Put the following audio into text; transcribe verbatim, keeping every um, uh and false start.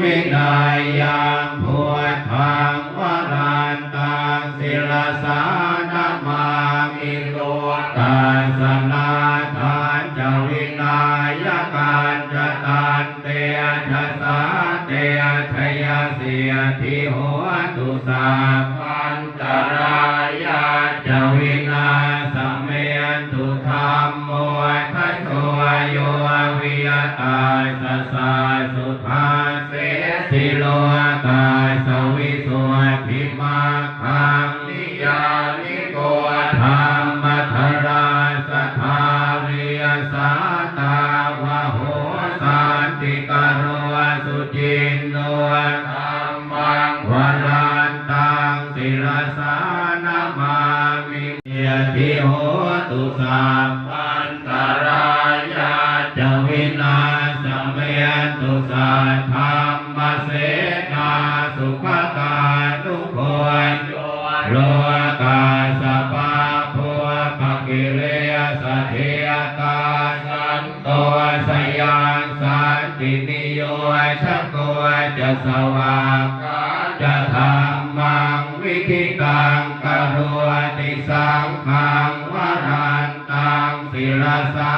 Vinayaṃ buddhaṃ varantaṃ sirasā namāmi. Lokassa nāthañca vināyakañca tantejasā te jayasiddhi hotu sabban tarāyā ca vināsamentu. Dhammo dhajo yo viya tassa sāsuthaṃ sesī lokassa visuddhimaggaṃ niyyāniko dhammadharassa dhārī sātāvaho santikaro suciṇṇo dhammaṃ varantaṃ sirasā namāmi. Siddhi hotu sabbantarāyā ca vināsamentu saddhammasenā sugatānugo yo lokassa pāpūpakilesajetā santo sayaṃ santiniyojako ca svākkhātadhammaṃ viditaṃ karoti saṅghaṃ varantaṃ sirasā